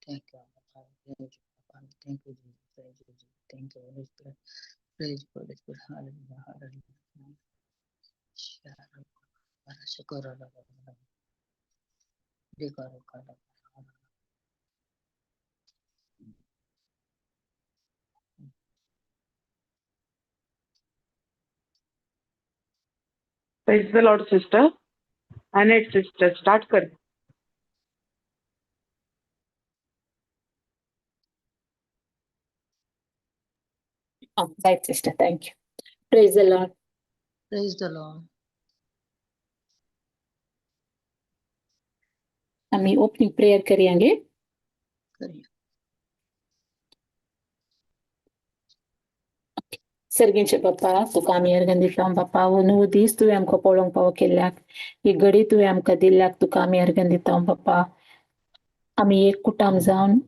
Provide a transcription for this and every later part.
Thank you, Father. Thank you, Father. Thank you, Jesus. Thank you, Jesus. Thank you, Holy Spirit. Praise Holy Spirit. Hallelujah. Hallelujah. Praise the Lord, sister. Annette sister start कर. Right sister, thank you. Praise the Lord. Praise the Lord. आमी opening prayer करयांगे. करिया. सर्गींचे बाप्पा, तुका आमी organ दिता बाप्पा. हो णव दीस तुवें आमकां पळोवंक पावो केल्ल्याक, ही घडी तुवें आमकां दिल्ल्याक तुका आमी अर्गन दिता बाप्पा. आमी एक कुटाम जावन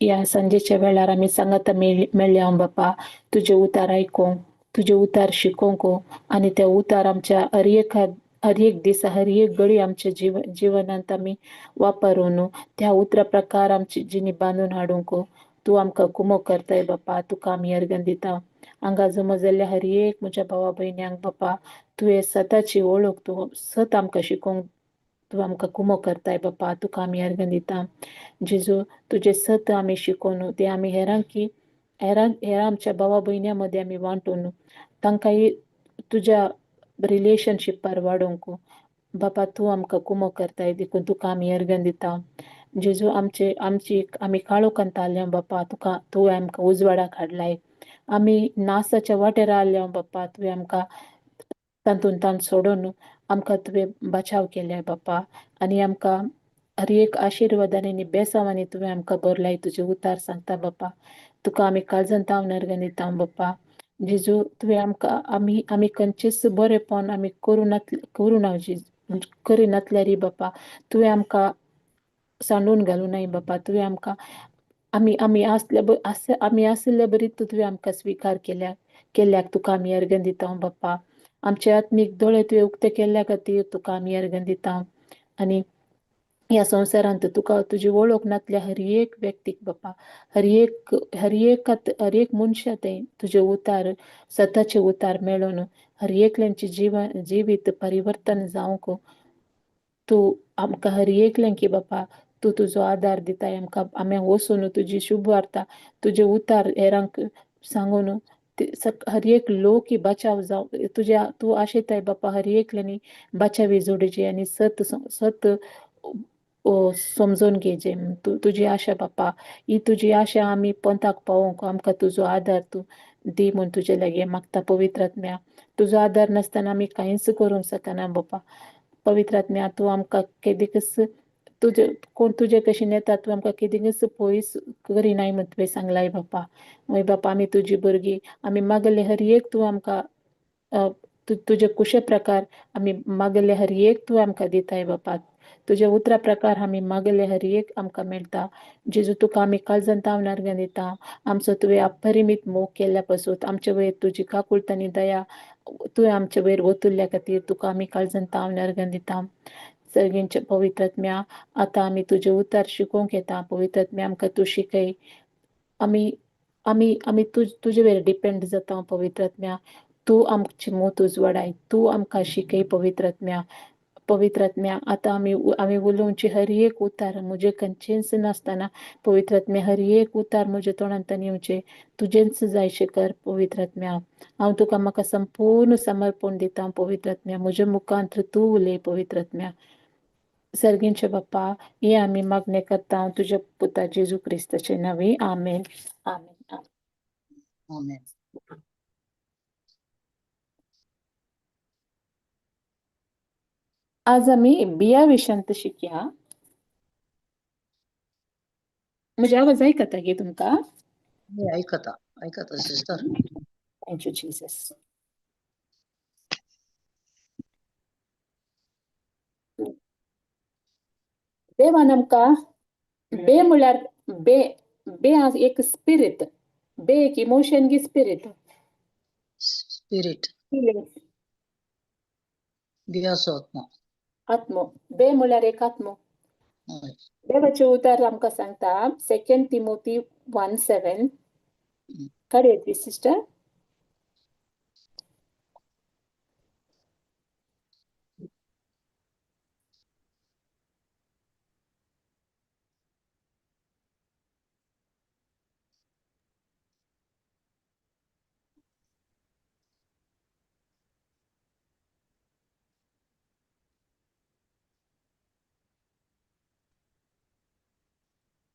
ह्या सांजेच्या वेळार आमी सांगाता मेळ्ळ्या बाप्पा, तुजें उतार आयकूंक, तुजें उतार शिकोवंक आनी त्या उतार आमच्या हर एक हर एक दिसा हर एक घडी आमच्या जिवनांत आमी वापरून त्या उतरा प्रकार आमची जिणी बांदून हाडूंक तूं आमकां कुमो करताय बाप्पा. तुका आमी अर्गन दिता. हांगा जमा जाल्ल्या हर एक म्हज्या भावा भयण्यांक बाप्पा, तुवें सताची वळख तूं सत आमकां शिकोवंक तूं आमकां कुमो करताय बाप्पा. तुका आमी अर्गन दिता. जेजू, तुजें सत आमी शिकोवन तें आमी हेरांक हेरांक हेरां आमच्या भावा भयण्यां मदें आमी वांटून तांकांय तुज्या रिलेशनशिपार वाडोवंक बापा तूं आमकां कुमो करताय, देखून तुका आमी अर्गन दिता. जेजू, आमचे आमची आमी काळोखांत आसल्या बापा, तुका तुवें आमकां उजवाडाक हाडलाय. आमी नासाच्या वाटेर आसल्या बाप्पा, तुवें आमकां तातूंत ताण सोडून आमकां तुवें बचाव केलाय बाप्पा. आनी आमकां हर एक आशिर्वादांनी आनी बेसांवांनी तुवें आमकां भरलाय, तुजें उतार सांगता बाप्पा. तुका आमी काळजान तावन अर्गां दिता बाप्पा. जेजू, तुवें आमकां आमी आमी खंयचेच बरेंपण आमी करूं ना करिनातल्यारय बाप्पा, तुवें आमकां सांडून घालूं नाय बाप्पा. तुवें आमकां आमी आमी आसल्या आमी आशिल्ले बरी तुवें आमकां स्विकार केल्या केल्ल्याक तुका आमी अर्गन दिता बाप्पा. आमचे आत्मीक दोळे तुवें उक्ते केल्ल्या खातीर तुका आमी अर्गन दिता. आनी ह्या संवसारांत तुका तुजी वळख नासल्या हर एक व्यक्तीक बाप्पा, हर एक हर एक हर एक मनशा तें तुजे उतार सताचे उतार मेळून हर एकल्यांचे जिवन जिवीत परिवर्तन जावंक तूं आमकां हर एकल्यांकी बाप्पा तूं तुजो आदार दिताय. आमकां आमी वचून तुजी शुभ वार्ता तुजे उतार हेरांक सांगून हर एक लोक बचाव जावं तुज्या तूं आशेताय बाप्पा. हर एकल्यांनी बचावी जोडची आनी सत सत समजून घेवचें तूं तुजी आशा बाप्पा. ही तुजी आशा आमी पंथाक पावोवंक आमकां तुजो आदार तूं दी म्हूण तुजे लागीं मागता पवित्र आत्म्या. तुजो आदार नासतना आमी कांयच करूंक शकना बाप्पा. पवित्र आत्म्या, तूं आमकां केदीकच तुजे कोण तुजे कशेन येता तूं आमकां केदीकच पयस करिनाय म्हूण तुवें सांगलाय बाप्पा. मागीर बाप्पा, आमी तुजी भुरगीं, आमी मागले हर एक तूं आमकां तुजे कुशे प्रकार आमी मागले हर एक तूं आमकां दिताय बाप्पा. तुज्या उतरा प्रकार आमी मागले हर एक आमकां मेळटा. जेजू, तुका आमी काळजान तावन अर्गां दिता. आमचो तुवें अपरिमीत मोग केल्ल्या पासून आमचे वयर तुजी काकुळट आनी दया तुवें आमचे वयर ओतुल्ल्या खातीर तुका आमी काळजान तावन अर्गां दिता. सर्गींचे पवित्र आत्म्या, आतां आमी तुजें उतार शिकोवंक येता. पवित्र आत्म्या, आमकां तूं शिकय. आमी आमी आमी तुजे वयर डिपेंड जाता पवित्र आत्म्या. तूं आमची मोत उजवाडाय, तूं आमकां शिकय पवित्र आत्म्या. पवित्र आत्म्या, आतां आमी आमी उलोवची हर एक उतार म्हजें खंयचेंच नासतना पवित्र आत्म्या हर एक उतार म्हज्या तोंडांतल्यान येवचें तुजेंच जायशें कर पवित्र आत्म्या. हांव तुका म्हाका संपूर्ण समर्पण दिता पवित्र आत्म्या. म्हज्या मुखांत तूं उलय पवित्र आत्म्या. सर्गींचे बाप्पा, हे आमी मागणें करता तुज्या पुता जेजू क्रिस्ताचे नांवी. आमेन, आमेन, आमेन. आज आमी बिया विशयांत शिकया. म्हजी आवाज आयकता गे तुमकां? आयकता आयकता sister. Thank you Jesus. देवान आमकां बे म्हणल्यार बे बे एक स्पिरीट, बे एक इमोशन गी स्पिरीट? स्पिरीट. बियाचो आत्मो. आत्मो. बे म्हणल्यार एक आत्मो. हय. देवाचें उतर आमकां सांगता सेकंड तिमोती 1:7. काडया सिस्टर.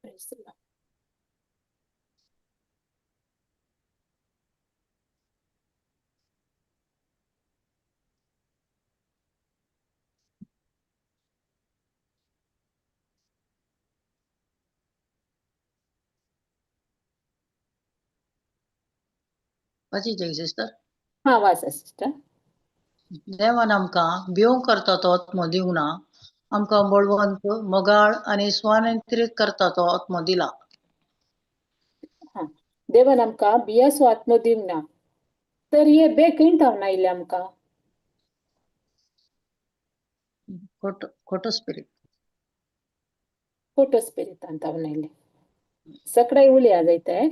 Praise the Lord. वाचीत सिस्टर. हा, वाचा सिस्टर. देवान आमकां भिवंक करता तो आत्मो दिवंक ना, आमकां बळवंत, मोगाळ आनी स्वानियंत्रीत करता तो आत्मो दिला. देवान आमकां बियासो आत्मो दिवंक ना, तर हे बे खंय थावन आयले आमकां? खोटो खोटो स्पिरीट. खोटो स्पिरितान थावन आयले. सगळे उलया जायते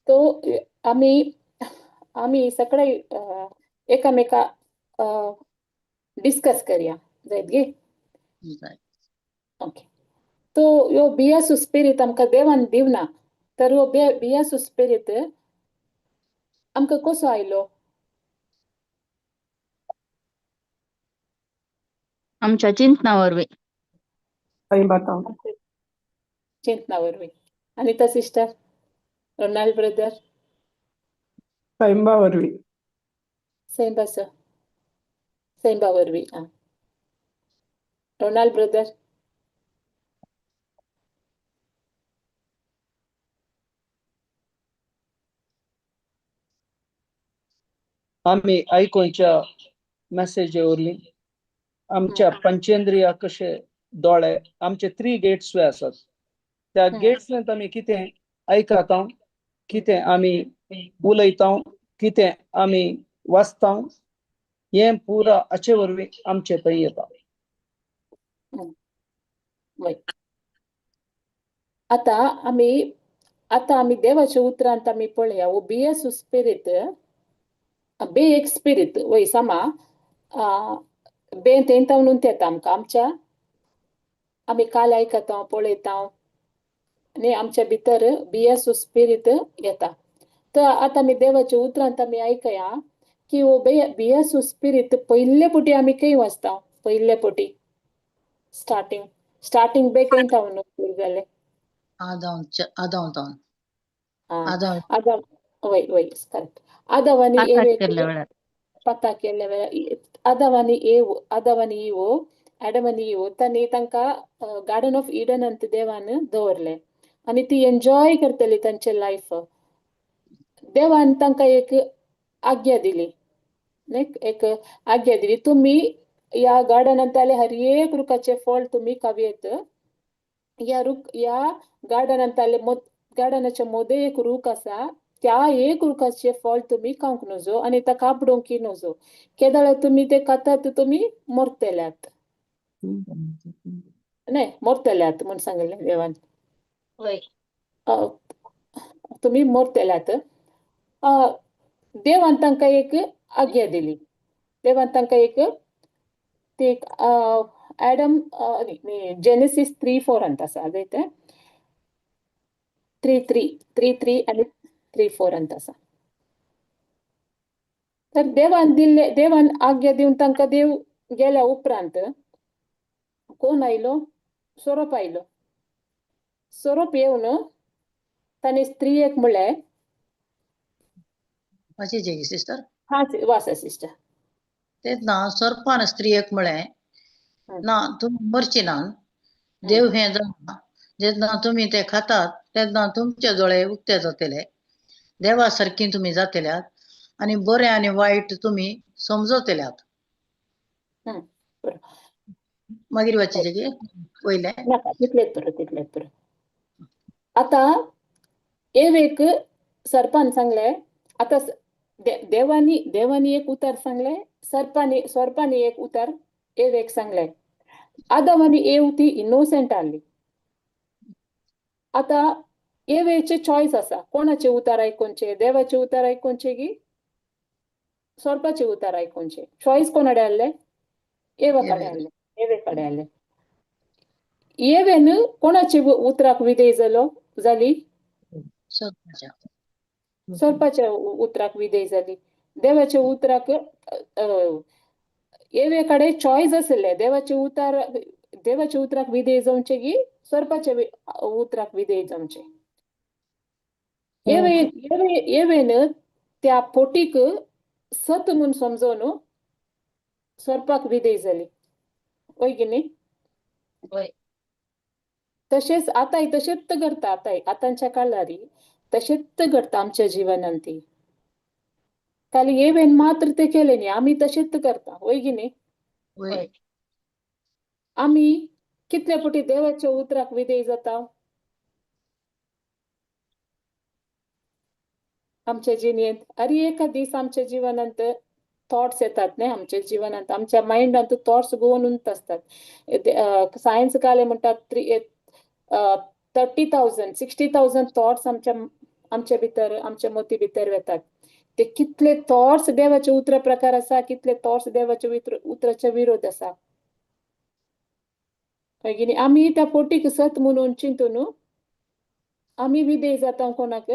तो आमी आमी सगळे एकामेका डिस्कस करया जायत गे? जाय. ओके. तो ह्यो बियासो स्पिरीत आमकां देवान दिवना, तर ह्यो बियासो स्पिरीत आमकां कसो आयलो? आमच्या चिंतना वरवीं. सैंबातावन. चिंतना वरवीं. Anita sister, Ronald brother? सैंबा वरवीं. सैंबा सर, सैंबा वरवीं. आं, रोनाल्ड ब्रदर? आमी आयकोंच्या मॅसेजे वरवीं, आमच्या पंचेंद्रिया कशे दोळे, आमचे थ्री गेट्स आसात, त्या गेट्सल्यान आमी कितें आयकता, कितें आमी उलयता, कितें आमी वाचता, हें पुरा हाचे वरवीं आमचे थंय येता. वय. आता आमी देवाच्या उतरांत आमी पळया, हो बियासो स्पिरीत, बे एक स्पिरीत वय सामा बे तेंतावन येता आमकां. आमच्या आमी काल आयकता, पळयता आनी आमच्या भितर बियासो स्पिरीत येता. तर आतां आमी देवाच्या उतरांत आमी आयकया की हो बियासो स्पिरीत पयले पुटी आमी खंय वाचता? पयले पुटी स्टार्टिंग स्टार्टिंग बे खंय थावन सुरू जालें? आदांव आदांव तावन. आं. आदांव. आदाव, वय वय, करेक्ट. आदाव आनी पाताक एवेक केल्ल्या वेळार. पता केल्ल्या वेळार. आदाव आनी एव, आदाव आनी इवो, एडम आनी इवो, तांणी तांकां गार्डन ऑफ इडनांत देवान दवरलें आनी ती एन्जॉय करतली तांचे लायफ. देवान तांकां एक आज्ञा दिली न्ही, एक आज्ञा दिली, तुमी ह्या गार्डनांतले हर एक रुखाचें फळ तुमी खावयेत, ह्या रूख ह्या गार्डनांतले गार्डनाच्या मदें एक रूख आसा, त्या एक रुखाचें फळ तुमी खावंक नजो आनी ताका आपडोवंक नजो, केदळ तुमी ते खातात तुमी मरतल्यात न्ही, मरतल्यात म्हूण सांगिल्लें देवान. वय. तुमी मरतल्यात. देवान तांकां एक आज्ञा दिली. देवान तांकां एक ती एक एडम जेनेसीस 3:4 अंत आसा जायते, 3:3, 3:3 आनी 3:4 अंत आसा. तर देवान दिल्ले, देवान आज्ञा दिवन तांकां देव गेल्या उपरांत कोण आयलो? सोरोप आयलो. सोरोप येवन ताणें स्त्रियेक म्हणलें. वाचीत सिस्टर. हा, वाचा सिस्टर. तेन्ना सर्पान स्त्रियेक म्हळें, ना, तुमी मरची ना. देव हें जाणा, जेन्ना तुमी ते खातात तेन्ना तुमचे दोळे उक्ते जातले, देवा सारकी तुमी जातल्यात आनी बरें आनी वायट तुमी समजतल्यात. बरोबर. मागीर वाचीचे की वयलें? नाका, तितलेच पुरो, तितलेच पुरो. आतां एवेक सर्पान सांगलें. आतां देवानी देवानी एक उतर सांगलें, सर्पानी सर्पानी एक उतर एवेक सांगलें. आदम आनी एव ती इनोसंट आहली. आतां एवेचे चॉयस आसा, कोणाचें उतर आयकोनचें? देवाचें उतर आयकोनचें की सोरपाचें उतर आयकोनचें? चॉयस कोणा कडेन आहलें? एवा कडेन आहलें, एवे कडेन आहलें. एवेन कोणाचे उतराक विधेय जालो जाली? सर्पाच्या. सोरपाच्या उतराक विधेय जाली. देवाच्या उतराक एवे कडेन चॉयस आसलें, देवाचे उतर देवाच्या उतराक विधेय जावचें की सोरपाच्या उतराक विधेय जावचें. एवेन त्या पोटीक सत म्हूण समजून सोरपाक विधेय जाली, वय की न्ही? वय. तशेंच आतांय तशेंच करता, आतांय आतांच्या काळारी तशेंच करता आमच्या जिवनांत ती. खाली एवेन मात्र ते केलें न्ही, आमी तशेंच करता, वय की न्ही? वय. आमी कितले फावटी देवाच्या उतराक विधेय जाता आमच्या जिणेंत? अरे एका दीस आमच्या जिवनांत थॉट्स येतात न्ही, आमच्या जिवनांत आमच्या मायंडांत थॉट्स गोवन आसतात. सायन्स काले म्हणटात 30,000 60,000 थॉट्स आमच्या आमच्या भितर आमच्या मोती भितर वेतात. ते कितले थॉट्स देवाचे उतरा प्रकार आसा, कितले थॉट्स देवाच्या उतराचे विरोध आसा. मागीर आमी त्या पोटीक सत म्हणून चिंतून आमी विधेय जाता कोणाक?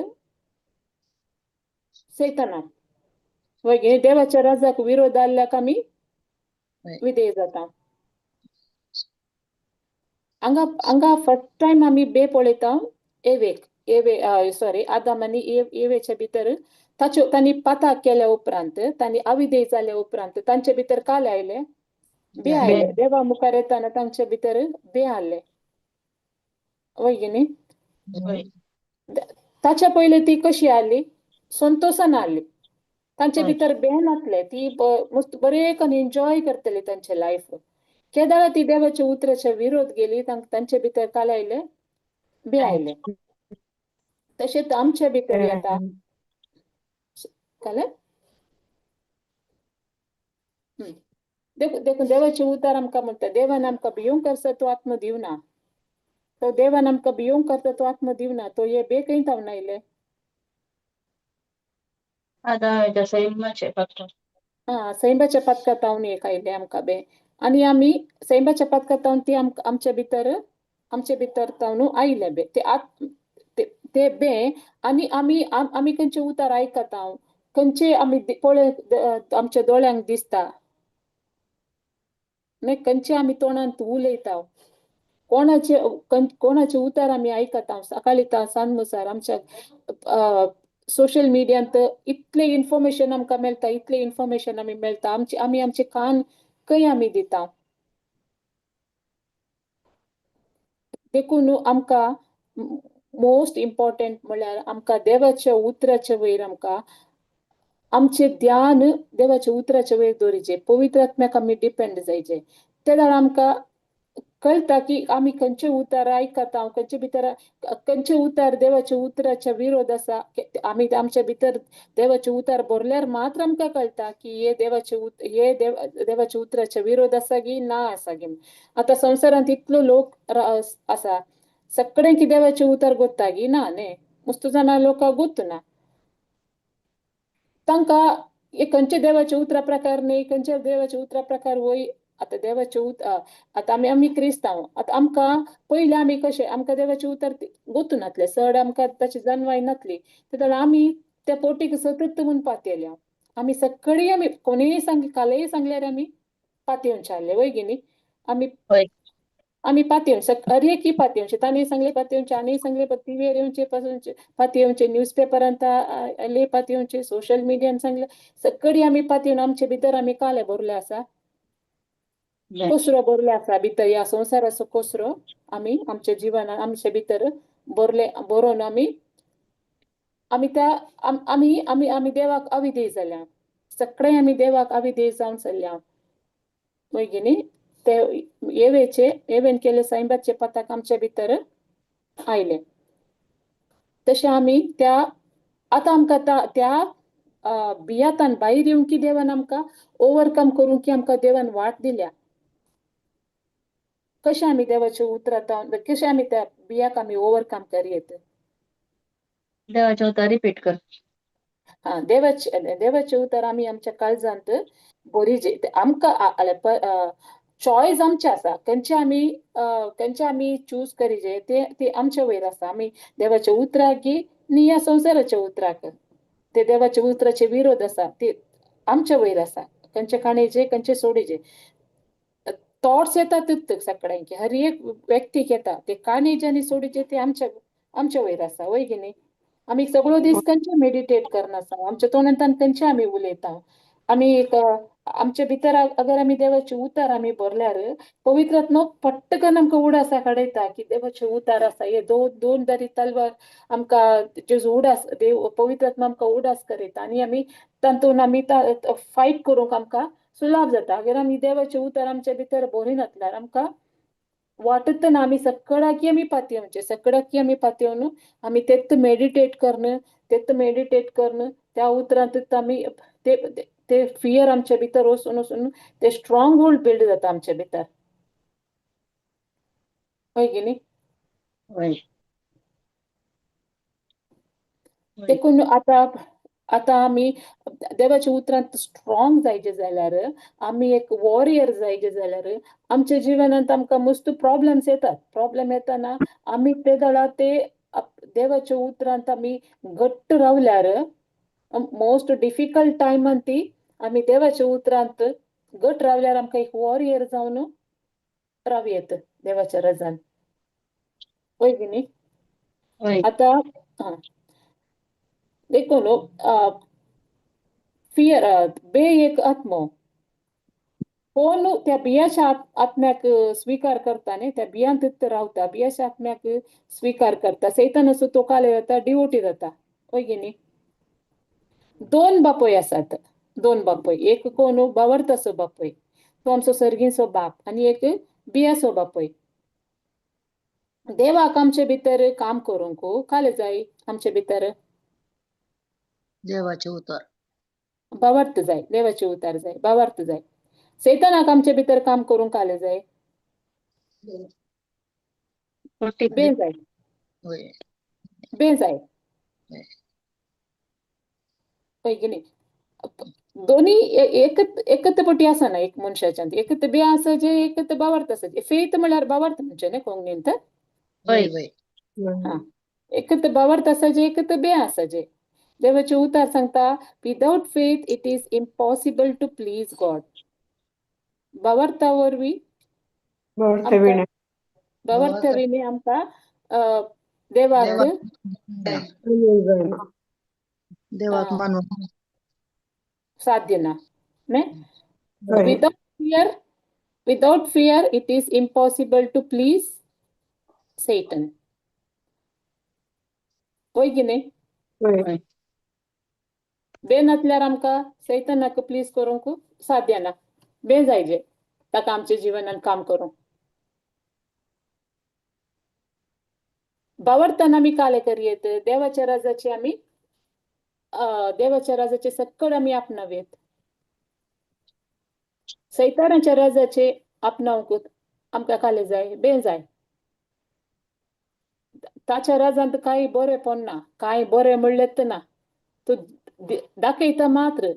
सैतानाक. मागीर देवाच्या राजाक विरोध आल्ल्याक आमी विधेय जाता. हांगा हांगा फर्स्ट टायम आमी बे पळयता एवेक, एवे सॉरी आदाम आनी एवेच्या भितर ताच्यो तांणी पाताक केल्या उपरांत, तांणी अविधेय जाल्या उपरांत तांचे भितर काल आयले, बे आयले. देवा मुखार येताना तांचे भितर बे आयले, वय न्ही? ताच्या पयले ती कशी आयली? संतोशान आयली. तांचे भितर बे नासले, ती मस्त बरे करून एन्जॉय करतली तांचे लायफ. केदाळा ती देवाच्या उतराच्या विरोध गेली, तांचे भितर काल आयले, बे आयले. तशेंच आमच्या भितर येता काल. देखून देवाचे उतर आमकां म्हणटा, देवान आमकां भियोंक करता तो आत्मो दिवना, तो देवान आमकां भियोंक करता तो आत्मो दिवना. तो हे बे खंय तावन आयले? आदामाच्या सैमाचे पात्र. हा, सैंबाच्या पातका तावन एक आयले आमकां बे. आनी आमी सैंबाच्या पातका तावन ती आमच्या भितर आमचे भितर तावन आयले बे ते ते बे. आनी आमी आमी खंयचे उतर आयकता, खंयचे आमी पळय आमच्या दोळ्यांक दिसता न्ही, खंयचे आमी तोंडांत उलयता, कोणाचे कोणाचे उतर आमी आयकता. सकाळी सांज मुसार आमच्या सोशल मिडियांत इतलें इन्फॉर्मेशन आमकां मेळटा, इतलें इन्फॉर्मेशन आमी मेळटा. आमचे आमी आमचे कान खंय आमी दिता? देखून आमकां मोस्ट इम्पॉर्टंट म्हणल्यार आमकां देवाच्या उतराच्या वयर आमकां आमचें ध्यान देवाच्या उतराच्या वयर दवरिचें, पवित्र आत्म्याक आमी डिपेंड जायचें. ते जाल्यार आमकां कळटा की आमी खंयचे उतर आयकता, खंयचे भितर खंयचे उतर देवाच्या उतराच्या विरोध आसा. आमी आमच्या भितर देवाचे उतर भरल्यार मात्र आमकां कळटा की हे देवाचे हे देवाच्या उतराच्या विरोध आसा की ना आसा की. आतां संवसारांत इतलो लोक आसा, सगळें की देवाचे उतर गोत्ता की ना न्ही, मस्त जाणां लोकांक गोत्त ना. तांकां हे खंयचे देवाचे उतरा प्रकार न्ही, खंयचे देवाचे उतरा प्रकार वय. आतां देवाचे आतां आमी आमी क्रिस्तांव, आतां आमकां पयलीं आमी कशें आमकां देवाचें उतर गोतू नासलें, चड आमकां ताची जाणवाय नासली. तेन्ना आमी त्या पोटीक सतत म्हूण पातयेल्या आमी सगळीं. आमी कोणीय सांग कालय सांगल्यार आमी पातयेवचे आहले, वय की न्ही? आमी आमी पातयेवचे, हर एकी पातयेवचे. तांणी सांगले पातयेवचे, आनी सांगले टिवीर येवचे पासून पातयेवचे, न्यूज पेपरांत आयले पातयेवचे, सोशल मिडियान सांगले, सगळीं आमी पातयेवन आमचे भितर आमी काले भरले आसा, कोसरो भरले आसा भितर. ह्या संवसाराचो कोसरो आमी आमच्या जिवनान आमचे भितर भरले, बरोवन आमी आमी त्या आमी आमी आमी देवाक अविधेय जाल्या, सगळे आमी देवाक अविधेय जावन चल्ल्या, वय की न्ही? ते एवेचे एवेन केले सायबाचे पताक आमच्या भितर आयले. तशें आमी त्या आतां आमकां त्या बियातान भायर येवंक की देवान आमकां ओवरकम करूंक की आमकां देवान वाट दिल्या. कशें आमी देवाचे उतरां कशें आमी त्या बियाक आमी ओवरकम करयेत? देवाचें उतर रिपीट कर. हा, देवाचे देवाचे उतर आमी आमच्या काळजांत बरी जे आमकां चॉयस आमचे आसा, खंयचे आमी खंयचे आमी चूज करीजे ते ते आमचे वयर आसा. आमी देवाच्या उतराक की न्ही ह्या संवसाराच्या उतराक, ते देवाच्या उतराचे विरोध आसा ते आमच्या वयर आसा. खंयचे काणयेचे खंयचे सोडीचे. थॉट्स येतात सगळ्यांचे, हर एक व्यक्तीक येता. ते काणेचे आनी सोडीचे ते आमच्या आमच्या वयर आसा, वय की न्ही? आमी सगळो दीस खंयचे मेडिटेट करनासा, आमच्या तोंडांतल्यान खंयचे आमी उलयता. आमी एक आमच्या भितर अगर आमी देवाचे उतार आमी भरल्यार पवित्र आत्मो पट्टकन आमकां उडासा काडयता की देवाचे उतार आसा हे दोन दोन दारी तलवार. आमकां जेजू उडास, देव पवित्र आत्मा आमकां उडास करयता आनी आमी तातूंत आमी फायट करूंक आमकां सुलाभ जाता. अगर आमी देवाचे उतार आमच्या भितर भरिनासल्यार आमकां वाटत ना. आमी सगळ्याकी आमी पातयेवचे, सगळ्याकी आमी पातयेवन आमी तेत मेडिटेट करून, तेत मेडिटेट करून त्या उतरांत आमी ते ते फियर आमच्या भितर वचून वचून ते स्ट्रॉंग होल्ड बिल्ड जाता आमच्या भितर, हय की न्ही? वय. देखून आतां आतां आमी देवाच्या उतरांत स्ट्रॉंग जायचे जाल्यार, आमी एक वॉरियर जायचे जाल्यार, आमच्या जिवनांत आमकां मस्त प्रॉब्लम्स येतात. प्रॉब्लम येताना आमी ते दळा ते देवाच्या उतरांत आमी घट्ट रावल्यार, मोस्ट डिफिकल्ट टायमान ती आमी देवाच्या उतरांत घट रावल्यार आमकां एक वॉरियर जावन राव येत देवाच्या रजान, वय की न्ही? वय. आतां आं देखून फियर बे एक आत्मो. कोण त्या बियाच्या आत्म्याक स्वीकार करता न्ही, त्या बियांत रावता, बियाच्या आत्म्याक स्वीकार करता, सैतानाचो तो काले जाता, डिवोटी जाता, हय की न्ही? दोन बापूय आसात, दोन बापूय. एक कोण बावरताचो बापूय, तो आमचो सर्गीचो बाप, आनी एक बियाचो बापूय. देवाक आमचे भितर काम करूंक काले जाय आमचे भितर? देवाचे उतर. भावार्थ जाय, देवाचे उतार जाय, भावार्थ जाय. सैतानाक आमचे भितर काम करूंक काले जाय? बे जाय. वय. बे जाय. हय की न्ही? दोन्ही एकच एकच पटी आसना एक मनशाच्यान. एक तर बे आसाचे, एक तर भावार्थ आसाचे. फेथ म्हळ्यार भावार्थ म्हणचे न्ही कोंकणींत? वय वय. हा, एक तर भावार्थ आसाचे, एक तर बे आसाचे. देवाचे उतार सांगता, without faith it is impossible to please God. भावार्था वरवीं भावार्थ आमकां विणे. भावार्था विणे आमकां देवाक जायना. देवाक मानून साध्य ना न्ही? हय. Without fear it is impossible to please Satan, वय की न्ही? हय. बे नासल्यार आमकां सैतानाक प्लीज करूंक साध्य ना. बे जायजे ताका आमच्या जिवनान काम करूंक. बावडताना आमी काले करयेत देवाच्या राजाचे, आमी देवाच्या राजाचे सक्कड आमी आपणावेत. सैतानाच्या राजाचे आपणावंक आमकां काले जाय? बे जाय. ताच्या राजांत कांय बरेंपण ना, कांय बरें म्हणलेंच ना. तो दाखयता मात्र,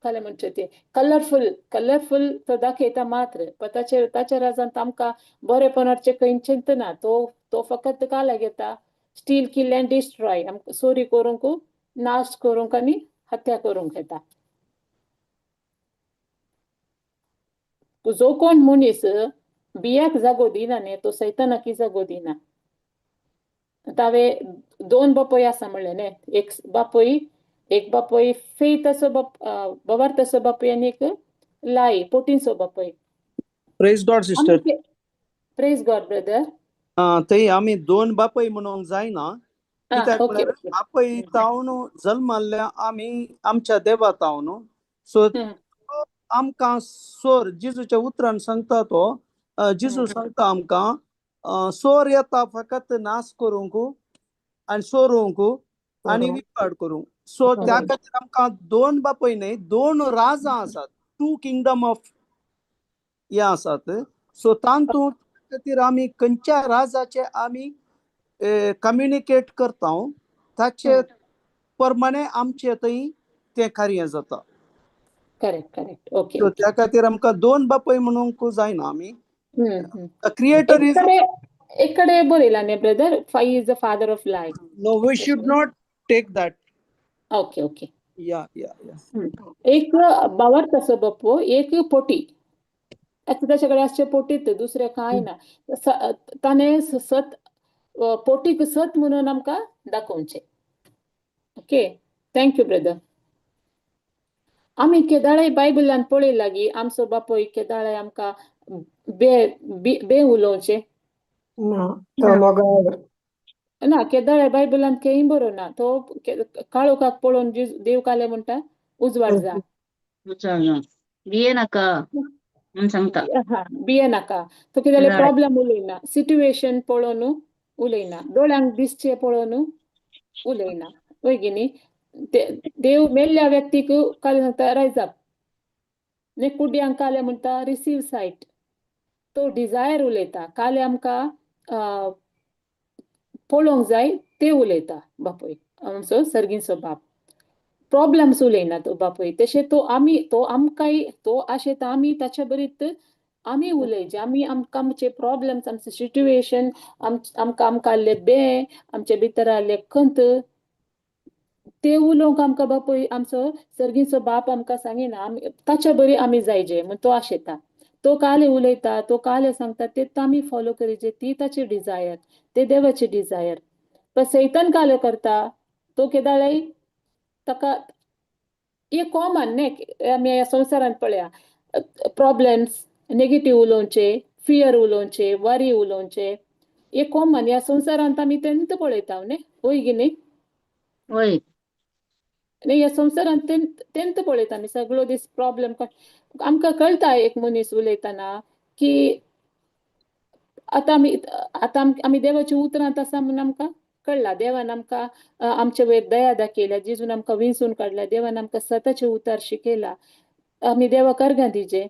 काले म्हणचे ते कलरफूल, कलरफूल तो दाखयता मात्र, पण ताचे ताच्या राजांत आमकां बरेपणाचें खंयचेंच ना. तो तो फकत काला घेता, स्टील, किल एंड डिस्ट्रॉय. आमकां चोरी करूंक, नाश करूंक आनी हत्या करूंक येता. जो कोण मनीस बियाक जागो दिना न्ही, तो सैतानाकय जागो दिना. तावे दोन बापूय आसा म्हणलें न्ही, एक बापूय, एक बापूय फेथाचो बाप, भावार्थाचो बापूय आनी एक लाई पोटींचो बापूय. Praise God sister. Praise God brother. थंय आमी दोन बापय म्हणूंक जायना. कित्याक म्हळ्यार बापय तावन जल्माल्ल्या आमी आमच्या देवा तावन, सो आमकां सोर जेजूच्या उतरान सांगता तो, जेजू सांगता आमकां, सोर येता फकत नाश करूंक आनी सोरूंक आनी विपाड करूंक. सो त्या खातीर आमकां दोन बापय न्हय, दोन राजा आसात, टू किंगडम ऑफ हे आसात. सो तातूंत खातीर आमी खंयच्या राजाचे आमी कम्युनिकेट करता ताचे प्रमाणे आमचे थंय तें कार्य जाता. Correct correct okay. सो त्या खातीर आमकां दोन बापय म्हणूंक जायना आमी. क्रिएटर is एक कडे बरयला न्ही brother, he is the father of lie. No, we should not take that. Okay okay. Yeah yeah yeah एक बावरताचो बापू, एक पोटी. आतां ताचे कडेन आसचें पोटीत, दुसरें कांय ना. ताणें सत पोटीक सत म्हणून आमकां दाखोवचें. Okay, thank you brother. आमी केदाळाय बायबलान पळयला की आमचो बापूय केदाळाय आमकां बे बे उलोवचें ना, तो मोगाळ. ना. केदाळाय बायबलान खंय बरोवना ना. तो काळोखाक पळोवन देव काले म्हणटा, उजवाड जा. बिये नाका म्हूण सांगता. हा, बिये नाका. तो कितें जालें, प्रॉब्लम उलयना, सिट्युएशन पळोवन उलयना, दोळ्यांक दिसचें पळोवन उलयना, वय की न्ही? देव मेल्ल्या व्यक्तीक काले सांगता, रायज अप. न्ही, कुड्यांक काले म्हणटा, रिसीव सायट. तो डिजायर उलयता. काले आमकां पळोवंक जाय ते उलयता बापूय आमचो, सर्गीचो बाप. प्रॉब्लम्स उलयना तो बापूय. तशें तो आमी, तो आमकांय तो आशेता आमी ताच्या बरीत आमी उलयचे. आमी आमकां आमचे प्रॉब्लम्स, आमचे सिट्युएशन, आमकां आमकां आसले बे, आमचे भितर आसले खंत, ते उलोवंक आमकां बापूय आमचो सर्गीचो बाप आमकां सांगिना. आमी ताच्या बरी आमी जायजे म्हूण तो आशेता. तो काले उलयता, तो काले सांगता, ते आमी फॉलो करीजे. ती ताची डिजायर, ते देवाची डिजायर. पण सैतान काले करता, तो केदाळाय ताका हे कॉमन न्ही, आमी ह्या संवसारांत पळया, प्रॉब्लम्स नेगेटीव उलोवचे, फियर उलोवचे, वरी उलोवचे, हे कॉमन ह्या संवसारांत आमी तेंत पळयता न्ही, वय की न्ही? वय. न्ही, ह्या संवसारांत तेंत तेंत पळयता आमी सगळो दीस. प्रॉब्लम आमकां कळटा एक मनीस उलयतना की आतां आमी आतां आमी देवाच्या उतरांत आसा म्हूण आमकां कळ्ळां. देवान आमकां आमचे वयर दया दाखयल्या, जेजून आमकां विंचून काडला, देवान आमकां सताचें उतार शिकयला. आमी देवाक अर्गां दिजे,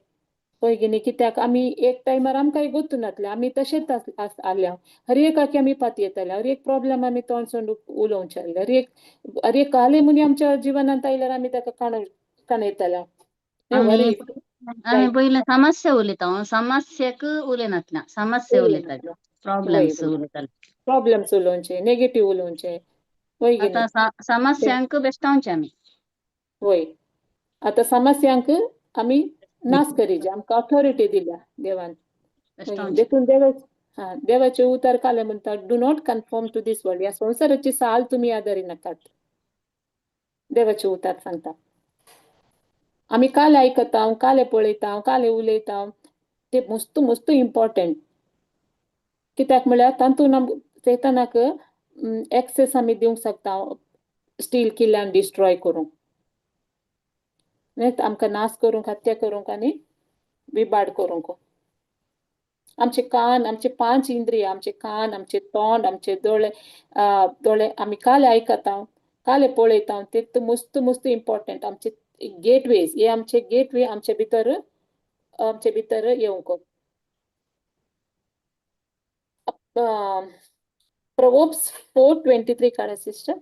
पळय की न्ही? कित्याक आमी एक टायमार आमकांय गोत्तू नासलें, आमी तशेंच आसल्या. हर एकाक आमी पातयेताले, हर एक प्रॉब्लम आमी तोंड सोंड उलोवचें आसलें. हर एक काले मुनी आमच्या जिवनांत आयल्यार आमी ताका काणयताले. आमी आमी पयलें समस्या उलयता, समस्याक उलयनासल्या, समस्या उलयताले, प्रॉब्लम्स उलयताले. प्रॉब्लम्स उलोवचे, नेगेटीव उलोवचे, वय की न्ही? आतां समस्यांक बेश्टावचे आमी. वय, आतां समस्यांक आमी नाश करीजे. आमकां ऑथॉरिटी दिल्या देवान. बेश्टावचे. देखून देवा, हा, देवाचे उतर काले म्हणटा, do not conform to this world. ह्या संवसाराची साल तुमी आदारी नाकात, देवाचे उतर सांगता. आमी काले आयकता, काले पळयता, काले उलयता, ते मस्त मस्त इम्पॉर्टंट. कित्याक म्हळ्यार तातूंत आम सैतानाक एक्सेस आमी दिवंक शकता स्टील, किल आनी डिस्ट्रॉय करूंक, न्ही, आमकां नाश करूंक, हत्या करूंक आनी विबाड करूंक. आमचे कान, आमचे पांच इंद्रिय, आमचे कान, आमचे तोंड, आमचे दोळे, दोळे, आमी काले आयकता, काले पळयता, ते मस्त मस्त इम्पॉर्टंट. आमचे गेटवेज हे, आमचे गेटवे आमचे भितर येवंक. Proverbs 4:23 काडा सिस्टर.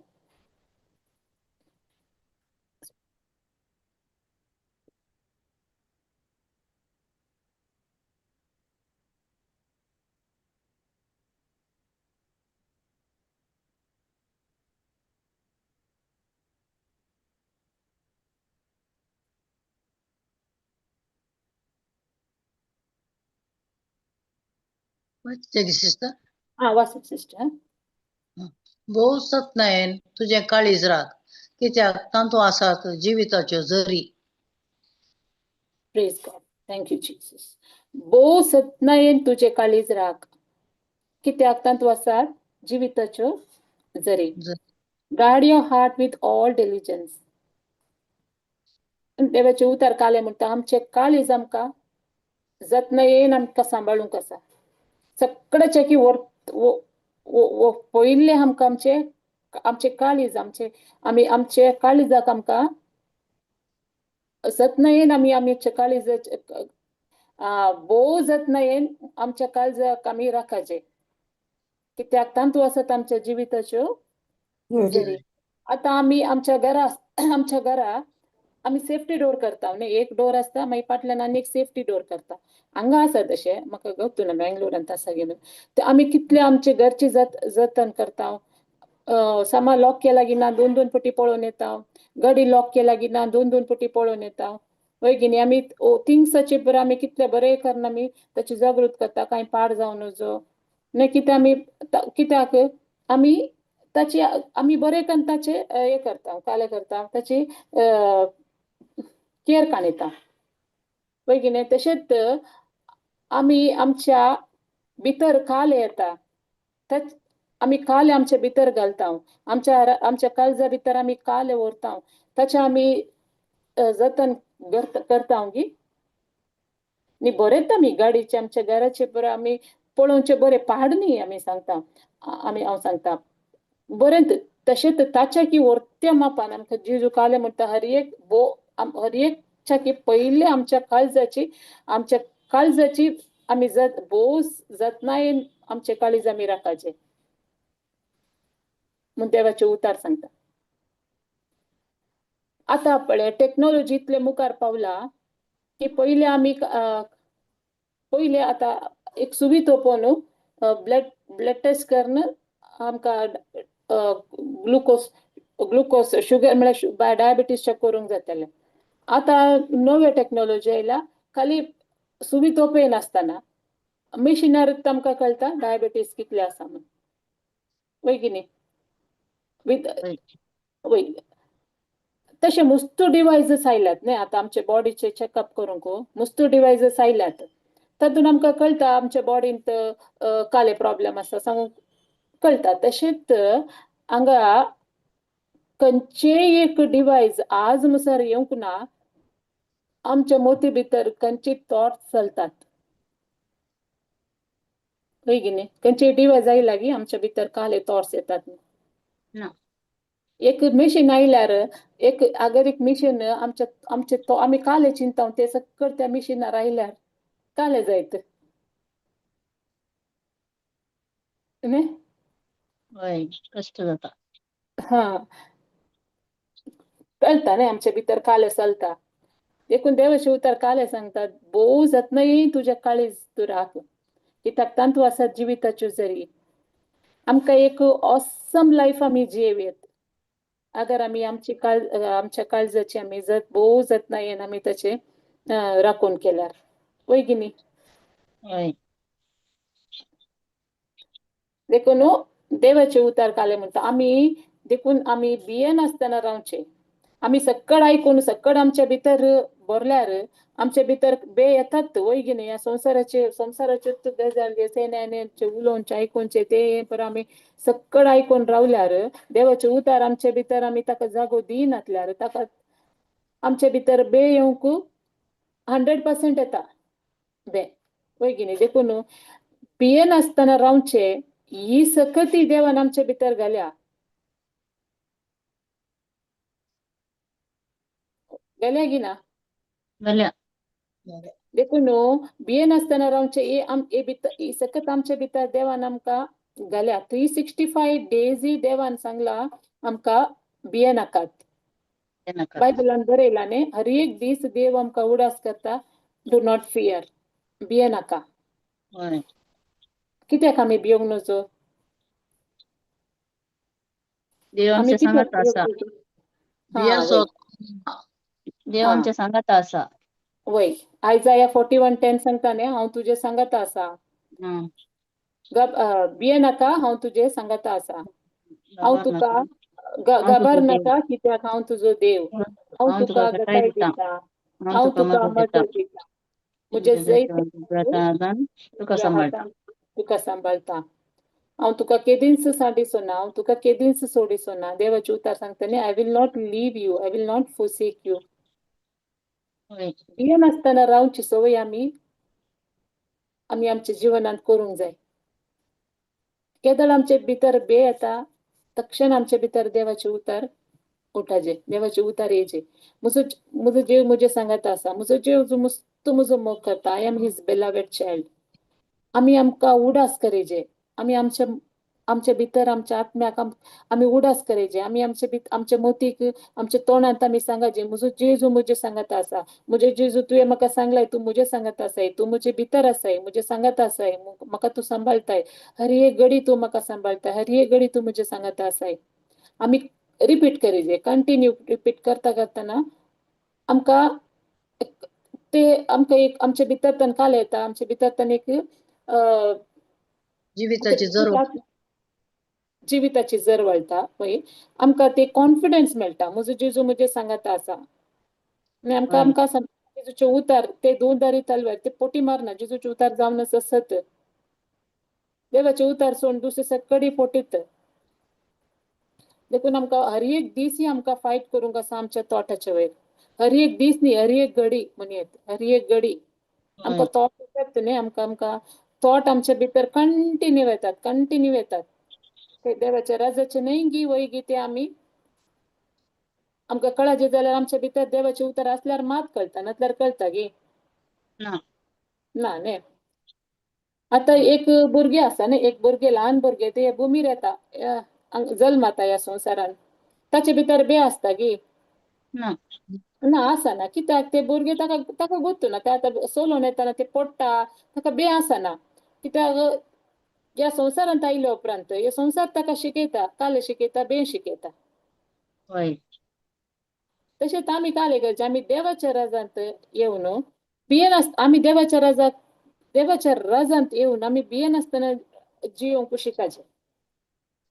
वाचतें सिस्टर? हा, वाचा सिस्टर. भोव जतनायेन तुजें काळीज राख, कित्याक तातूंत आसात जिविताच्यो झरी. Praise God. Thank you Jesus. भोव जतनायेन तुजे काळीज राख, कित्याक तातूंत आसात जिविताच्यो झरी. झरी. Guard your heart with all diligence. देवाचे उतर काले म्हणटा, आमचे काळीज आमकां जतनायेन आमकां सांबाळूंक आसा. सगळ्याचे की वर पयिल्लें आमकां आमचे आमचे काळीज, आमचे आमी आमचे काळीजाक आमकां जतनायेन आमी आमच्या काळीजाचे भोव जतनायेन आमच्या काळजाक आमी राखाचे, कित्याक तातूंत आसात आमच्या जिविताच्यो झरी. आतां आमी आमच्या घरा आमी सेफ्टी डोर करता न्ही. एक डोर आसता, मागीर फाटल्यान आनी एक सेफ्टी डोर करता. हांगा आसा तशें, म्हाका गवतू ना बेंगलोरांत आसा गे. ते आमी कितले आमचे घरची जतन करता. सामान लॉक केला की ना दोन दोन पटी पळोवन येता. गाडी लॉक केला की ना दोन दोन पटी पळोवन येता. वय की न्ही? आमी थिंग्साचे बरें आमी कितले बरें करना, आमी ताची जागृत करता, कांय पाड जावं नजो न्ही. कितें आमी कित्याक आमी ताची आमी बरें करून ताचे हें करता, कालें करता, ताची केअर काडटा, वय की न्ही? तशेंच आमी आमच्या भितर काल येता, तेच आमी काल आमच्या भितर घालता, आमच्या आमच्या काळजा भितर आमी काल व्हरता, ताचें आमी जतन करता गी न्ही. बरेंच आमी गाडीचे, आमच्या घराचे बरें आमी पळोवचें, बरें पाड न्ही आमी सांगता, आमी हांव सांगता बरें. तशेंच ताच्या की व्हरत्या मापान आमकां जेजू काले म्हणटा, हर एक बो हर एकच्या की पयलें आमच्या काळजाची, आमच्या काळजाची आमी जत भोव जतनायेन आमचे काळीज आमी राखाचें म्हूण देवाचें उतार सांगता. आतां पळय, टॅक्नोलॉजी इतले मुखार पावला की पयले आमी पयले आतां एक सुवी तोपोवन ब्लड ब्लड टेस्ट करून आमकां ग्लुकोज ग्लुकोज शुगर म्हळ्यार डायबिटीज चॅक करूंक जातालें. आतां नव्यो टॅक्नोलॉजी आयल्या, खाली सुवी तोपय नासतना मिशिनार आमकां कळटा डायबिटीज कितले आसा म्हूण, वय की न्ही? विथ वय, तशें मस्तू डिवायसीस आयल्यात न्ही आतां आमचे बॉडीचे चॅकअप करूंक मस्तू डिवायसीस आयल्यात. तातूंत आमकां कळटा आमच्या बॉडींत काले प्रॉब्लेम आसा सांगूंक कळटा. तशेंच हांगा खंयचेय एक डिवायस आज मुसार येवंक ना, आमच्या मोती भितर खंयची थॉट्स चलतात, वय की न्ही? खंयचे डिवायस आयला की आमच्या भितर काले थॉट्स येतात? ना. एक मशीन आयल्यार, एक अगर एक मशीन आमच्या आमचे तो आमी काले चिंता ते सक्कड त्या मशिनार आयल्यार काले जायत न्ही? वय, कश्ट जाता. हा, कळटा न्ही आमच्या भितर काले चलता. देखून देवाचे उतर काले सांगतात, भोव जतनायेन तुज्या काळीज तूं राख, कित्याक तांतू आसा जिविताच्यो जरी. आमकां एक ऑसम लायफ आमी जियेवयेत अगर आमी आमची काळ आमच्या काळजाची आमी जत भोव जतनायेन आमी ताचे राखून केल्यार, वय की न्ही? वय. देखून देवाचे उतार काले म्हणटा आमी, देखून आमी भियेनासतना रावचें. आमी सक्कड आयकून सक्कड आमच्या भितर भरल्यार आमच्या भितर बे येतात, वय की न्ही? ह्या संवसाराचे संवसाराच्योच गजाली सेन्याचे उलोवचे आयकुचे ते पर आमी सक्कड आयकून रावल्यार, देवाचे उतार आमच्या भितर आमी ताका जागो दिनातल्यार, ताका आमच्या भितर बे येवंक 100% येता बे, वय की न्ही? देखून भियेनासतना रावचें. ही सकती देवान आमच्या भितर घाल्या, घाल्या की ना? घाल्या. देखून भियेनासतना रावचें. हे आम हे भितर ही सकत आमच्या भितर देवान आमकां घाल्या. 365 डेजूय देवान सांगला आमकां, भियेनाकात. नाका. बायबलान बरयलां न्ही, हर एक दीस देव आमकां उडास करता, do not fear, भियेनाका. कित्याक आमी भियोंक नजो? देव आमी आमच्या कित्याक सांगाता आसा. भियोंक नजो? हा, बियेचो वय. देव हा. आमच्या सांगाता आसा. वय, आयजाया 41:10 सांगता न्ही, हांव तुजे सांगाता आसा. भियेनाका, हांव तुजे सांगाता आसा. हांव घाबर तुका नाका. हांव तुजो घाबर देव. नाका, कित्याक हांव तुजो देव. हांव हांव तुका तुका घटाय घटाय दिता. दिता. हांव हांव तुका तुका मदत दिता. मदत दिता. म्हजें म्हज्या जैत तुज्या हातान तुका तुज्या सांबाळटा. हातान तुका सांबाळटा. हांव तुका केदींच सांडिसो ना, हांव तुका केदींच सोडिसो ना. देवाचे उतार सांगता न्ही, I will not leave you, I will not forsake you. भियेनासतना रावची संवय आमी आमी आमच्या जिवनांत करूंक जाय. केदळ आमचे भितर बे येता, तक्षण आमचे भितर देवाचे उतार उठाजे, देवाचे उतार येयचे. म्हजो म्हजो जीव म्हजे सांगाता आसा, म्हजो जीव मस्त म्हजो मोग करता. I am his beloved child. आमी आमकां उडास करीजे, आमी आमच्या आमच्या भितर आमच्या आत्म्याक आमी उडास करीजे. आमी आमचे आमच्या मोतीक, आमच्या तोंडांत आमी सांगाचे, म्हजो जेजू म्हजे सांगाता आसा. म्हजे जेजू, तुवें म्हाका सांगलाय, तूं म्हजे सांगाता आसाय, तूं म्हजे भितर आसाय, म्हजे सांगाता आसाय, म्हाका तूं सांबाळताय. हर एक घडी तूं म्हाका सांबाळताय, हर एक घडी तूं म्हजे सांगाता आसाय. आमी रिपीट करीजे, कंटिन्यू रिपीट करता करतना आमकां ते आमकां एक आमच्या भितर काल येता, आमच्या भितर एक जिविताची जर जिविताची जर वळटा पळय, आमकां ते कॉन्फिडन्स मेळटा. म्हजो जेजू म्हजे सांगाता आसा आनी आमकां आमकां जेजूचे उतार ते दोन दारी तलवार ते पोटी मारना. जेजूचे उतार जावन आसा सत, देवाचे उतार सोडून दुसरे सकडी पोटीत. देखून आमकां हर एक दीस ही आमकां फायट करूंक आसा आमच्या तोटाच्या वयर. हर एक दीस न्ही, हर एक घडी म्हणयेत, हर एक घडी आमकां थॉट येतात न्ही, आमकां आमकां थॉट आमच्या भितर कंटिन्यू येतात, कंटिन्यू येतात. ते देवाच्या राजाचे न्हय गी वय गी ते आमी आमकां कळाचे जाल्यार आमच्या भितर देवाचे उतर आसल्यार मात कळटा, नासल्यार कळटा गी ना. ना न्ही. आतां एक भुरगें आसा न्ही, एक भुरगें ल्हान भुरगें ते भुमीर येता, जल्माता ह्या संवसारान, ताचे भितर बे आसता गी ना. ना आसना. कित्याक ते भुरगे ताका ताका गोत्तू ना, ते आतां सोलोन येताना ते पडटा, ताका बे आसना. कित्याक ह्या संवसारांत आयल्या उपरांत हे संवसार ताका शिकयता, काल शिकयता, बे शिकयता. हय. तशेंच आमी काले करचे, आमी देवाच्या राजांत येवन भियेनासतना, आमी देवाच्या राजाक देवाच्या राजांत येवन आमी भियेनासतना जियोंक शिकाचें.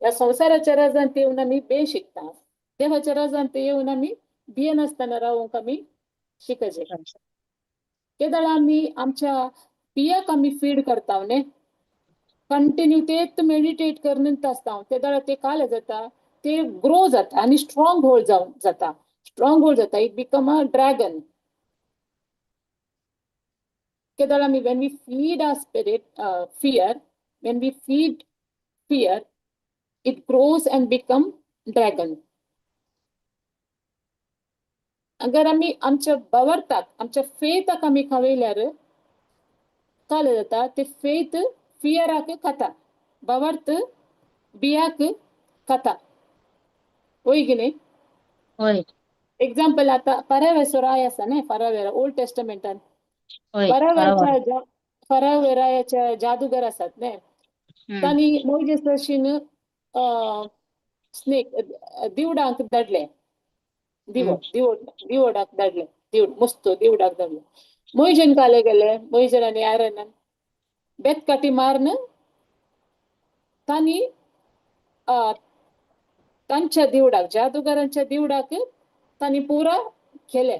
ह्या संवसाराच्या राजांत येवन आमी बे शिकता, देवाच्या राजांत येवन आमी भियेनासतना रावूंक आमी शिकचें. केदळ आमी आमच्या पियाक आमी फीड करता न्ही, कंटिन्यू तेच मेडिटेट करून आसता, तेदळ ते काल जाता, ते ग्रो जाता आनी स्ट्रॉंग होल्ड जावन जाता, स्ट्रॉंग होल्ड जाता, it become a dragon. केदळ आमी when we feed our spirit fear, when we feed fear it grows and become dragon. अगर आमी आमच्या बवरताक आमच्या फेथाक आमी खावयल्यार काल जाता, ते फेथ फियराक खाता, बवर्त बियाक खाता. वय की न्ही? हय. एग्जाम्पल आतां परावेसो राय आसा न्ही, परावेरा ओल्ड टेस्टमेंटान हय. परावेराच्या परावेरायाच्या जादूगर आसात न्ही, तांणी मोयजेस भशेन स्नेक दिवडांक धाडले, दिवड दिवड दिवडाक धाडले, दिवड मस्त दिवडाक धाडले. मोयजेन काले गेले, मोयजेन आनी आयरनान बेतकाटी मारून तांणी तांच्या दिवडाक जादूगारांच्या दिवडाक तांणी पुरा केले.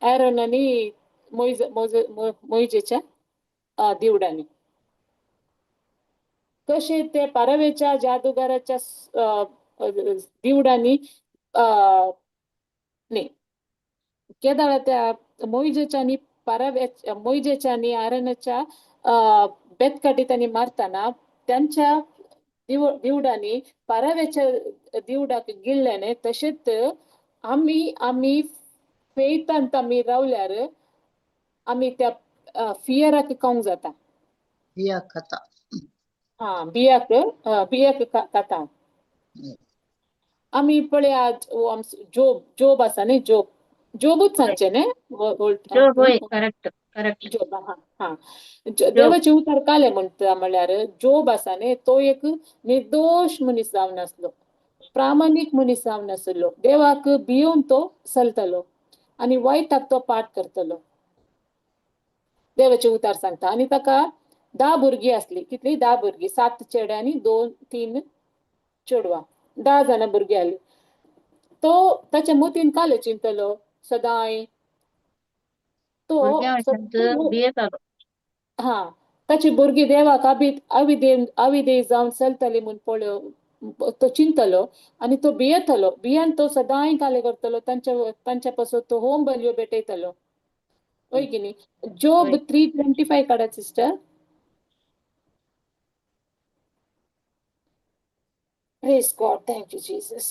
आयरन आनी मोयज मोज मोयजेच्या दिवडांनी कशे ते पारवेच्या जादूगाराच्या दिवडांनी न्ही केदाळा त्या मोयजेच्या आनी पाराव्याच्या मोयजेच्या आनी आरनाच्या बेतकाटी तांणी मारतना त्यांच्या दिवडांनी पाराव्याच्या दिवडाक गिळ्ळें. तशेंच आमी आमी फेतांत आमी रावल्यार आमी त्या फियराक खावंक जाता, बियाक खाता. हा बियाक बियाक खाता. आमी पळया आमचो जोब जोब आसा न्ही, जोब जोबूच सांगचें न्ही, जोब. हय, करेक्ट करेक्ट. जोब. हा हा, देवाचे उतर काले म्हणटा म्हणल्यार जोब आसा न्ही, तो एक निर्दोश मनीस जावन आसलो, प्रामाणीक मनीस जावन आसलो, देवाक भियोवन तो चलतालो आनी वायटाक तो पाठ करतलो, देवाचे उतार सांगता. आनी ताका 10 भुरगीं आसलीं. कितलीं? 10 भुरगीं, 7 चेडे आनी 2-3 चेडवां, 10 जाणां भुरगीं आसलीं. तो ताच्या मतीन काले चिंतलो सदांय तो भियेतालो. हा, ताची भुरगीं देवाक अविदेव अविदेय जावन चलतली म्हूण पळय तो चिंतलो आनी तो भियेतलो. भियान तो सदांय काले करतलो, तांच्या तांच्या पासून तो होम बलयो भेटयतलो. हय की न्ही? जोब 3:25 काडात sister. Praise God. Thank you, Jesus.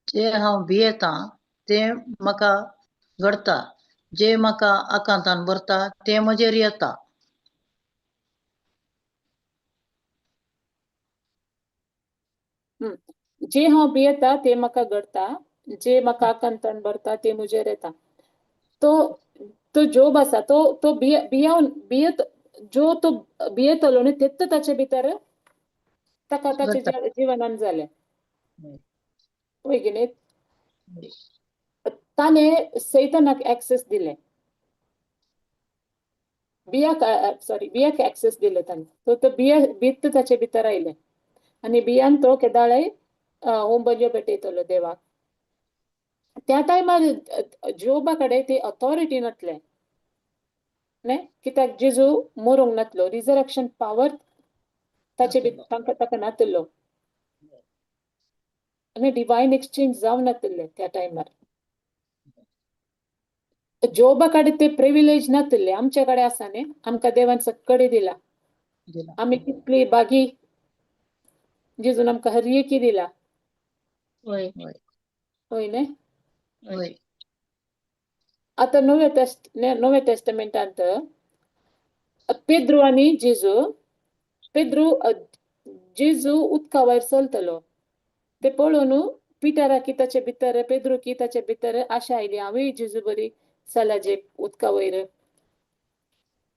जे हांव भियेतां तें म्हाका घडता, जे म्हाका आकांतान भरता तें म्हजेर येता. जे हांव भियेता ते म्हाका घडता, जे म्हाका आकांतान भरता ते म्हजेर येता. तो तो जोब आसा तो तो भियावन भियेत, जो तो भियेतलो न्ही तेत्त ताचे भितर ताका ताचे जिवनान जालें. वय की न्ही? ताणें सैतानाक एक्सेस दिलें, बियाक, सॉरी, बियाक एक्सेस दिले ताणें. तो तो बिया भीत ताचे भितर आयलें आनी बियान तो केदाळय होम बलयो भेटयतलो देवाक. त्या टायमार जोबा कडेन ती ऑथॉरिटी नासलें न्ही, कित्याक जेजू मरूंक नासलो, रिजरेक्शन पावर ताचे तांकां ताका नातिल्लो आनी डिवायन एक्सचेंज जावं नातिल्लें त्या टायमार. जोबा कडेन ते प्रिविलेज नातिल्ले, आमचे कडेन आसा न्ही, आमकां देवान सक्कडे दिला, आमी कितली बागी जेजून आमकां हर एकी दिला. वय. हय न्ही? वय. आतां नव्या टेस्टमेंटांत पेद्रू आनी जेजू, पेद्रू जेजू उदका वयर चलतलो ते पळोवन पिटराक ताचे भितर, पेद्रू की ताचे भितर आशा आयली, हांवूय जेजू बरी चला जे उदका वयर.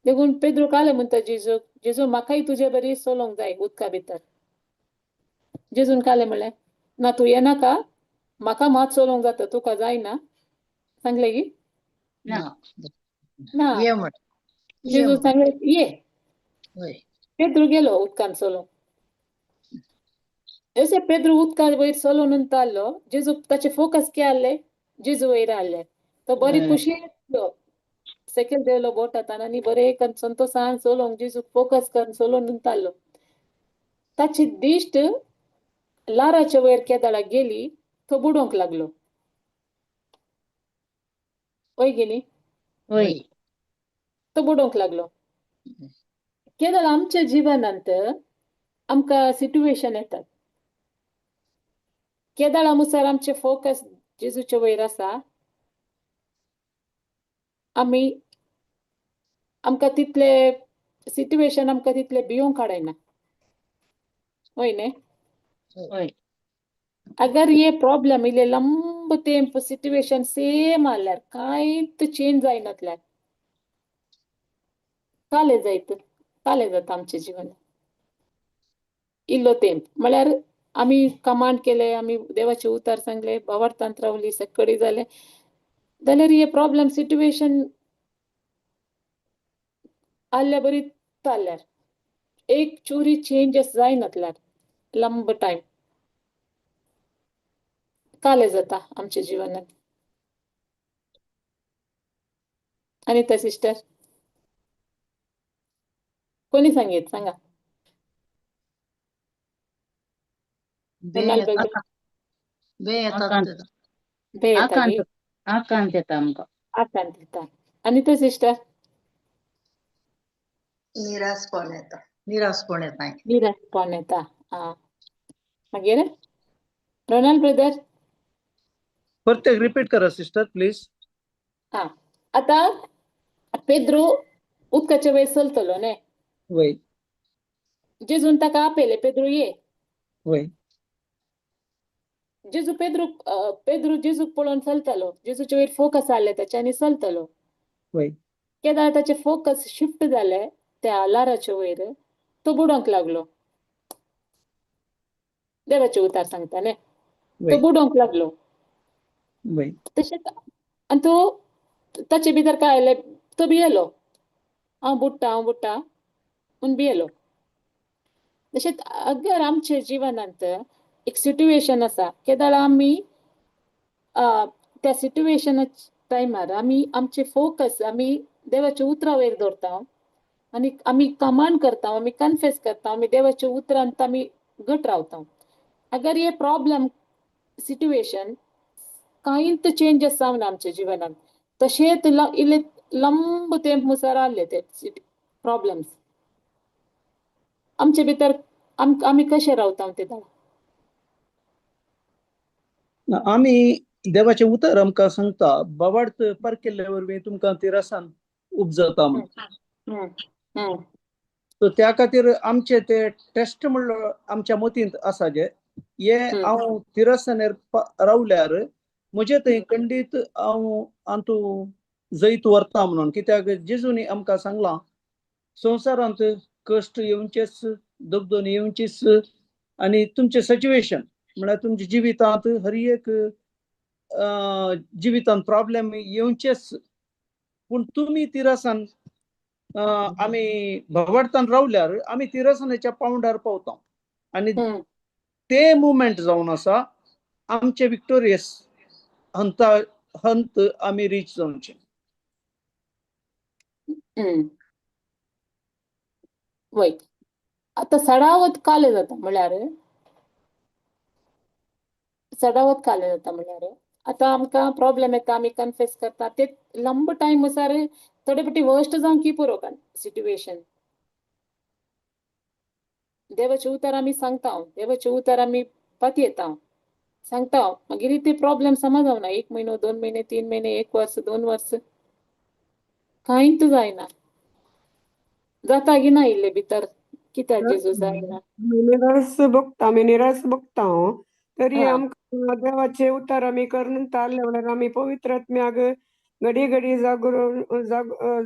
देखून पेद्रू काले म्हणटा जेजू, जेजू म्हाकाय तुजे बरी चलोवंक जाय उदका भितर. जेजून काले म्हणलें, ना तूं येनाका, म्हाका मात चलोवंक जाता, तुका जायना. सांगलें की ना. ना. ये म्हण, जेजू सांगलें ये. वय. पेद्रू गेलो उदकान चलोवंक. जशें पेद्रू उदकान वयर चलोवन आसलो, जेजू ताचे फोकस कितें आहले, जेजू वयर आहले. तो बरी खुशी सकयल देंवलो बोटांत आनी बरें करून संतोसान चलोवंक जेजूक फोकस करून चलोवन आसलो. ताची दिश्ट लाराच्या वयर केदाळा गेली, तो बुडोवंक लागलो. वय गेली? वय. तो बुडोवंक लागलो. केदळ आमच्या जिवनांत आमकां सिट्युएशन येतात, केदळा मुसार आमचे फोकस जेजूचे वयर आसा, आमी आमकां तितले सिट्युएशन आमकां तितले भियोंक काडना. वय न्ही? वय. अगर ये प्रॉब्लम इल्ले लंब तेंप सिट्युएशन सेम आहल्यार, कांयच चेंज जायनातल्यार काले जायत, काले जाता आमच्या जिवनात. इल्लो तेंप म्हळ्यार आमी कमांड केले, आमी देवाचे उतार सांगले, भावार्थांत रावली, सक्कडी जालें जाल्यार हे प्रॉब्लम सिट्युएशन आहल्या बरी जाल्यार एक चुरी चेंजस जायनातल्यार लंब टायम काले जाता आमच्या जिवनात. अनिता सिस्टर, कोणी सांगीत सांगा. बे येतात, बे येतात. बे येता. आकांत आकांत येता आमकां. आकांत येता. अनिता सिस्टर? निराशपण येता, निराशपण येता. निराशपण येता. आं, मागीर रोनाल्ड ब्रदर? प्रत्येक रिपीट करा सिस्टर प्लीज. आं, आतां पेद्रू उदकाचे वयर चलतलो न्ही? वय. जेजून ताका आपयलें, पेद्रू ये. वय. जेजू पेद्रू पेद्रू जेजूक पळोवन चलतालो, जेजूचे वयर फोकस आहले ताचे आनी चलतलो. वय. केदाळ ताचे फोकस शिफ्ट जाले त्या लाराचे वयर, तो बुडोवंक लागलो. देवाचे उतार सांगता न्ही, तो बुडोवंक लागलो. वय. तशेंच आनी तो ताचे भितर काय आयलें, तो भियेलो, हांव बुडटा, हांव बुडटा म्हूण भियेलो. तशेंच अगर आमच्या जिवनांत एक सिट्युएशन आसा, केदाळ आमी त्या सिट्युएशनाच्या टायमार आमी आमचे फोकस आमी देवाच्या उतरा वयर दवरता आनी आमी कमांड करता, आमी कन्फेस करता, आमी देवाच्या उतरांत आमी घट रावता. अगर हे प्रॉब्लम सिट्युएशन कांयच चेंजस जावना आमच्या जिवनांत, तशेंच इल्ले लंब तेंप मुसार आहले ते प्रॉब्लम्स आमचे भितर, आमी कशे रावता ते? आमी देवाचें उतर आमकां सांगता, बाबार्थ पार केल्ले वरवीं तुमकां तिरासान उपजता म्हण. सो त्या खातीर आमचे ते टेस्ट म्हणलो आमच्या मतींत आसा जे हे हम्म. हांव तिरसनेर रावल्यार म्हजे थंय खंडीत हांव अंतू जैत व्हरता म्हणून. कित्याक जेजूनी आमकां सांगलां संवसारांत कश्ट येवचेच, दबदोन येवचीच, आनी तुमचें सिच्युएशन म्हळ्यार तुमच्या जिवितांत हर एक जिवितांत प्रॉब्लेम येवचेच, पूण तुमी तिरसान आमी भगवडतान रावल्यार आमी तिरसनाच्या पावंड्यार पावता आनी ते मुवमेंट जावन आसा आमचे विक्टोरियस हंता हंत आमी रीच जावचे. वय, आतां सडावत काले जाता म्हळ्यार, सडावत काले जाता म्हळ्यार आतां आमकां प्रॉब्लेम येता, आमी कन्फेस करता, ते लंब टायम म्हळ्यार थोडे फावटी वर्स्ट जावंक की पुरो सिट्युएशन. देवाचें उतर आमी सांगता, देवाचें उतर आमी पातयेता, सांगता, मागीर ते प्रॉब्लेम समज जावना, एक म्हयनो, 2 म्हयने, 3 म्हयने, 1 वर्स, 2 वर्स, कांयच जायना. जाता की ना इल्ले भितर कित्याक जेजू जायना. निराश बघता, आमी निराश बघता हांव तरी आमकां देवाचे उतर आमी करून तारले म्हणल्यार आमी पवित्र आत्म्याक घडी घडी जागरून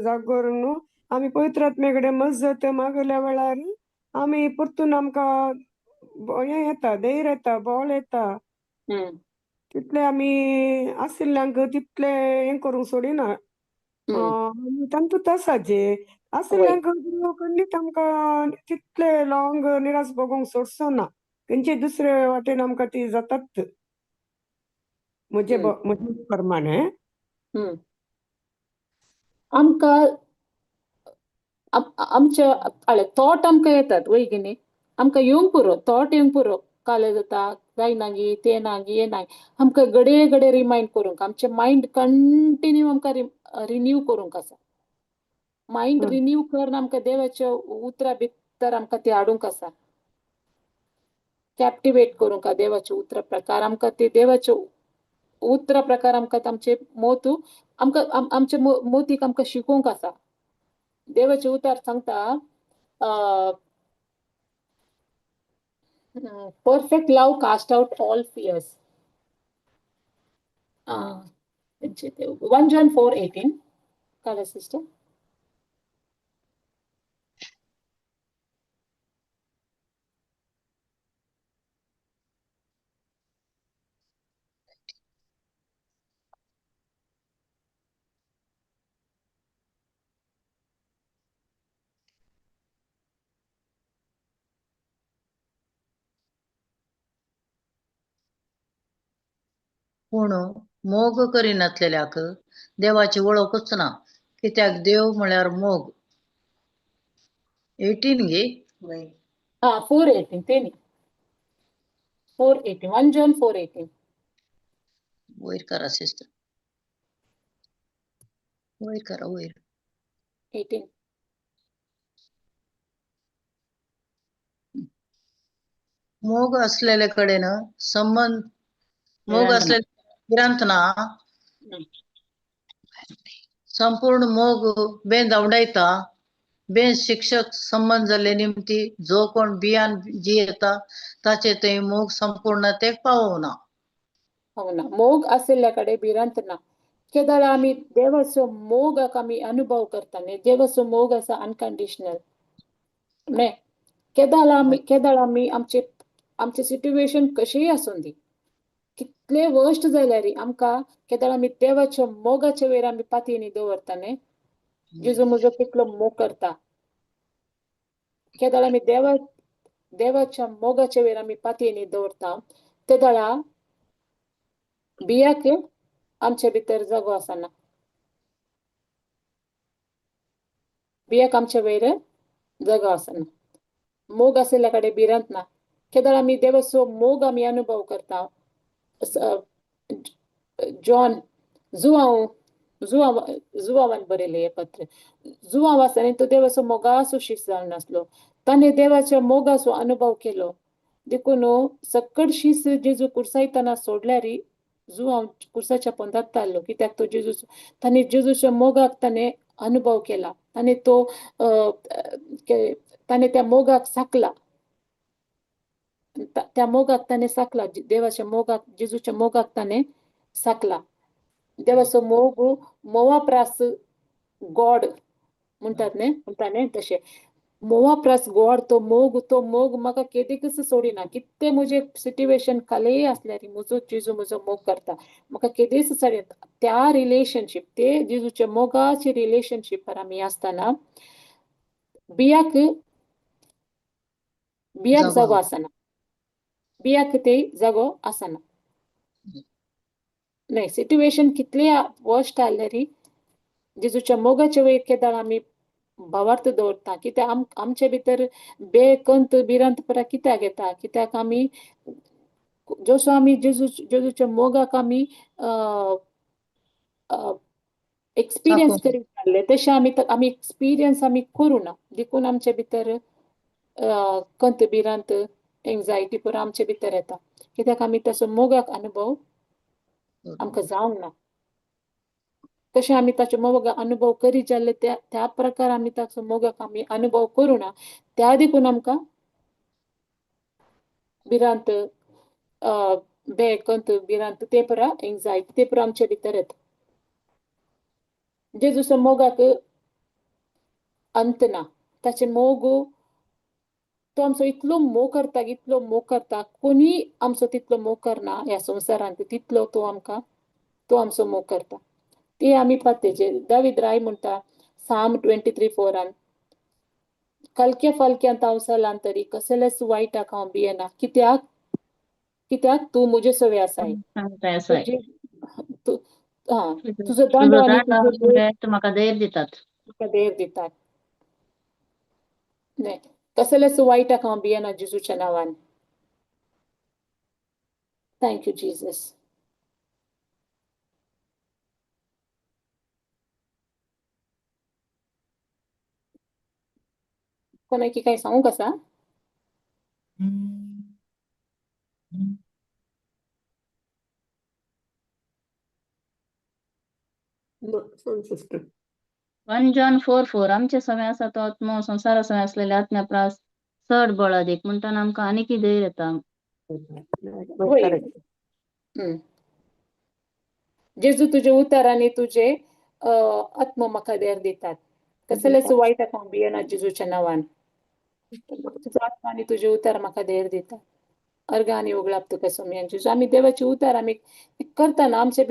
जागरून आमी पवित्र आत्म्या कडेन मजत मागल्या वेळार आमी परतून आमकां हें येता, धैर्य येता, बळ येता. तितले आमी आशिल्ल्यांक तितले हें करूंक सोडिना, तांतूत आसा जे आशिल्ल्यांक खंडीत आमकां तितले लॉंग निराश भोगोंक सोडचो ना, तेंचे दुसरे वाटेन आमकां ती जातात. म्हजे म्हजे प्रमाणे आमकां आमच्या थॉट आमकां येतात वय की न्ही, आमकां येवंक पुरो, थॉट येवंक पुरो, काले जाता जायना गी, तें ना गी, हें ना, आमकां घडये घडये रिमायंड करूंक, आमचें मायंड कंटिन्यू आमकां रिन्यू करूंक आसा. मायंड रिन्यू करून आमकां देवाच्या उतरा भितर आमकां ती हाडूंक आसा, कॅप्टिवेट करूंक देवाच्या उतरा प्रकार आमकां ते देवाच्या उतरा प्रकार आमकां आमचे मोत आमकां आमचे मोतीक आमकां शिकोवंक आसा. देवाचे उतर सांगता, perfect love cast out all fears. 1 John 4:18. कळ्ळें सिस्टर? पूण मोग करिनातलेल्याक देवाची वळखूच ना, कित्याक देव म्हळ्यार मोग. 18 गे? 4:18 ते न्ही, 4:18, 1 John 4:18. वयर करा सिस्टर, वयर करा, वयर. 18. मोग असलेले कडेन संबंध, मोग असलेले भिरांत ना, संपूर्ण मोग बेन धांवडायता. बेन शिक्षक संबंद जाल्ले निमती जो कोण बियान जियेता ताचे थंय मोग संपूर्णतेक पावना. पावना. मोग आशिल्ल्या कडेन भिरांत ना. केदळ आमी देवाचो मोगाक आमी अनुभव करता न्ही, देवाचो मोग आसा अनकंडिशनल न्ही. केदळ आमी आमचे आमचें सिट्युएशन कशेंय आसूं दी, कितले वर्स्ट जाल्यार आमकां केदळ आमी देवाच्या मोगाच्या वयर आमी पातयेनी दवरता न्ही, जेजू म्हजो कितलो मोग करता. केदळ आमी देवाच्या मोगाच्या वयर आमी पातयेनी दवरता तेदळा बियाक आमच्या भितर जागो आसना, बियाक आमच्या वयर जागो आसना. मोग आशिल्ल्या कडेन भिरांत ना. केदळ आमी देवाचो मोग आमी अनुभव करता. जॉन जुआंव जुआंव जुआंवान बरयलें हें पत्र. जुआंव आसा न्ही, तो देवाचो मोगाचो शीस जावन आसलो, ताणें देवाच्या मोगाचो अनुभव केलो. देखून सकड शीस जेजू कुर्सायतना सोडल्यार जुआंव कुर्साच्या पोंदात ताल्लो, कित्याक तो जेजू ताणें जेजूच्या मोगाक ताणें अनुभव केला, ताणें तो ताणें त्या मोगाक साकला. त्या मोगाक ताणें साकला, देवाच्या मोगाक, जेजूच्या मोगाक ताणें साकला. देवाचो मोग मोवा प्रास गॉड म्हणटात न्ही, म्हणटा न्ही तशें मोवा प्रास गॉड. तो मोग, तो मोग म्हाका केदीकच सोडिना. कितें म्हजें सिट्युएशन खालेय आसल्यार म्हजो जेजू म्हजो मोग करता, म्हाका केदीच सोडिना. त्या रिलेशनशीप, ते जेजूच्या मोगाचे रिलेशनशीपार आमी आसतना बियाक बियाक जागो जागो आसना, बियाक ते जागो आसना. न्हय, सिट्युएशन कितलें वर्स्ट आसल्यारी जेजूच्या मोगाचे वयर केदाळ आमी भावार्थ दवरता. कित्याक आमचे भितर बे कंत भिरांत परा कित्याक येता? कित्याक आमी जसो आमी जेजूच्या मोगाक आमी एक्सपिरियन्स करीत जाल्ले तशें आमी आमी एक्सपिरियन्स आमी करूं ना, देखून आमचे भितर कंत भिरांत एंग्जायटी पुरो आमचे भितर येता. कित्याक आमी तसो मोगाक अनुभव आमकां जावंक ना. तशें आमी ताचो मोग अनुभव करीत जाल्ले त्या त्या प्रकार आमी ताचो मोगाक आमी अनुभव करूं ना, त्या देखून आमकां भिरांत बे कंत भिरांत ते पुरा एंग्जायटी ते पुरा आमचे भितर येता. जेजूचो मोगाक अंत ना, ताचे मोग तो आमचो इतलो मोग करता, इतलो मोग करता, कोणीय आमचो तितलो मोग करना ह्या संवसारांत, तितलो तो आमकां तो आमचो मोग करता. ते आमी पातेचे दावीद राय म्हणटा साम 23:4 कलक्या फालक्यांत हांव चलान तरी कसलेच वायटाक हांव भियेना, कित्याक कित्याक तूं म्हजे सवे आसाय, तुजो दांडो आनी तुजो म्हाका धैर्य दितात, म्हाका धैर्य दितात. न्हय, कसलेच वायटाक हांव भियेना जेजूच्या नांवान. Thank you Jesus. कोणाकी काय सांगूंक आसा? सिस्टर 1 John 4:4 आमचे समय आसा तो आत्मो संवसारा समय असलेल्या आत्म्या प्रास चड बळादीक म्हणटाना आमकां आनीकय धैर्य येता. वय. जेजू तुजे उतर आनी तुजे आत्मो म्हाका धैर्य दितात, कसलेच वायटाक हांव भियेना जेजूच्या नांवान. तुजो आत्मा आनी तुजे उतर म्हाका धैर्य दिता. अर्गां आनी उगळाप तुका सोमयान जेजू. आमी देवाचे उतर आमी करतना आमचे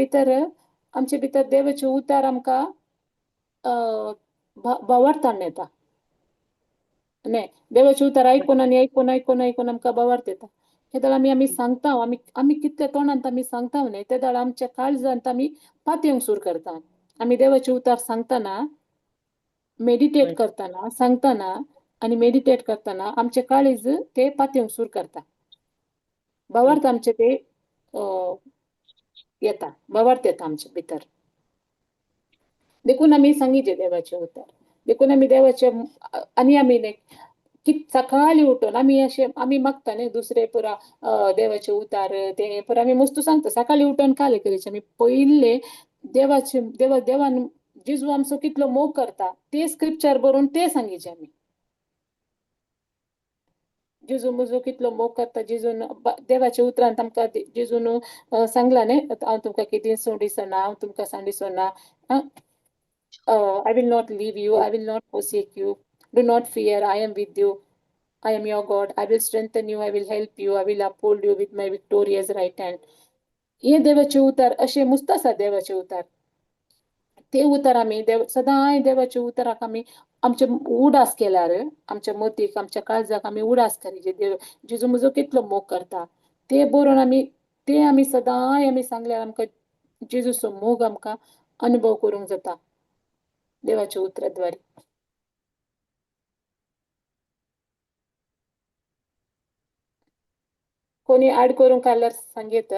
भितर देवाचे उतर आमकां भावार्थान येता. न्हय, देवाचे उतर आयकून आनी आयकून आयकून आयकून आमकां भावार्थ येता. तेदळ आमी आमी सांगता, आमी आमी कितल्या तोंडांत आमी सांगता न्हय, तेदळ आमच्या काळजांत आमी पातयेवंक सुरू करता. आमी देवाचे उतर सांगतना, मेडिटेट करतना, सांगतना आनी मेडिटेट करतना आमचे काळीज ते पातयेवंक सुरू करता. भावार्थ आमचे ते येता, भावार्थ येता आमचे भितर. देखून आमी सांगिचे देवाचे उतर, देखून आमी देवाचे आनी आमी कि सकाळी उठून आमी अशें आमी मागता न्ही दुसरे पुरा देवाचे उतार ते पुरा आमी मस्तू सांगता. सकाळी उठून काले करीचे आमी पयले देवाचे देवा देवान जेजू आमचो कितलो मोग करता ते स्क्रिप्चर बरोवन ते सांगिचे आमी. जेजू म्हजो कितलो मोग करता, जेजून देवाच्या उतरान आमकां जेजून सांगला न्ही, हांव तुमकां कितें सोडिसना, हांव तुमकां सांडिसना, I will not leave you, I will not forsake you, do not fear, I am with you, I am your God, I will strengthen you, I will help you, I will uphold you with my victorious right hand. हे देवाचे उतर अशें मुस्त आसा देवाचे उतर. ते उतर आमी देव सदांय देवाच्या उतराक आमी आमचे उडास केल्यार आमच्या मतीक आमच्या काळजाक आमी उडास करीचे देव जेजू म्हजो कितलो मोग करता ते बरोवन आमी ते आमी सदांय आमी सांगल्यार आमकां जेजूचो मोग आमकां अनुभव करूंक जाता देवाच्या उतराद्वारे. कोणी ऍड करूंक आसल्यार सांगयत.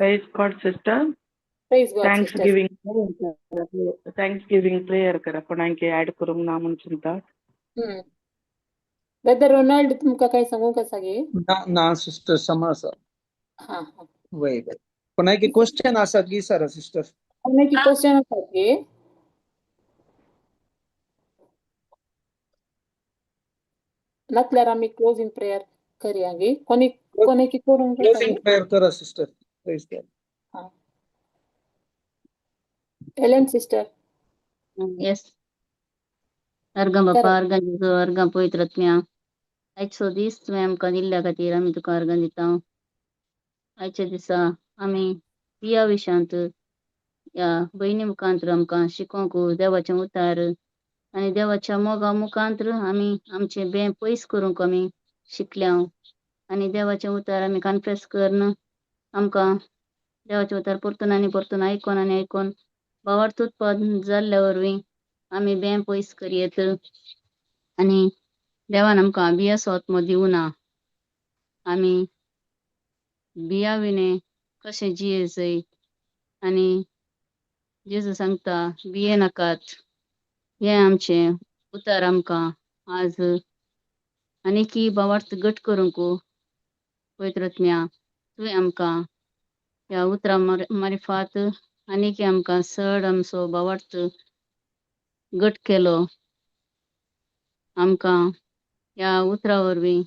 Praise God, sister. Praise God sister. Thanks giving prayer करा कोणाक ऍड करूंक ना म्हूण चिंता. ब्रदर रोनाल्ड, तुमकां काय सांगूंक आसा गे? ना ना सिस्टर, समा आसा. हा हा. वय वय, कोणाकी क्वेश्चन आसा की सर सिस्टर? कोणाकी क्वेश्चन आसा गे? नातल्यार आमी क्लोजींग प्रेयर करया गे. कोणी कोणाकी करूंक आसा क्लोजिंग गे? प्रेयर करा sister. Praise God. Ellen sister. Yes. अर्गां बापा, करा. अर्गां जेजू, अर्गां पवित्र आत्म्या, आयचो दीस तुवें आमकां दिल्ल्या खातीर आमी तुका अर्गां दिता. आयच्या दिसा आमी बिया विशांत ह्या भयणी मुखांत्र आमकां शिकोवंक देवाचें उतार आनी देवाच्या मोगा मुखांत्र आमी आमचें बें पयस करूंक आमी शिकल्या आनी देवाचें उतार आमी कन्फेस करून आमकां देवाचें उतार परतून आनी परतून आयकोन आनी आयकोन भावार्थ उत्पन्न जाल्ल्या वरवीं आमी बें पयस करयेत आनी देवान आमकां बियाचो आत्मो दिवना. आमी बिया विणे कशें जियेजय आनी जेजू सांगता बिये नाकात, हें आमचें उतार आमकां आज आनीकी भावार्थ घट करूंक पवित्र आत्म्या तुवें आमकां ह्या उतरां मारिफात आनीकी आमकां चड आमचो भावार्थ घट केलो. आमकां ह्या उतरा वरवीं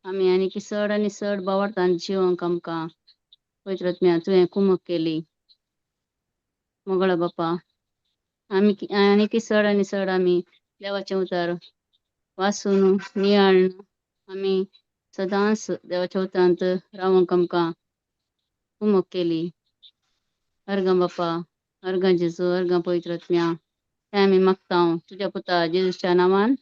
आमी आनीकी चड आनी चड भावार्थान जिवंक आमकां पवित्र आत्म्या तुवें कुमक केली. मोगळा बापा, आमी आनीकी चड आनी चड आमी देवाचें उतर वाचून नियाळून आमी सदांच देवाच्या उतरांत रावंक आमकां कुमक केली. अर्गां बापा, अर्गां जेजू, अर्गां पवित्र आत्म्या, तें आमी मागता तुज्या पुता जेजूच्या नांवान.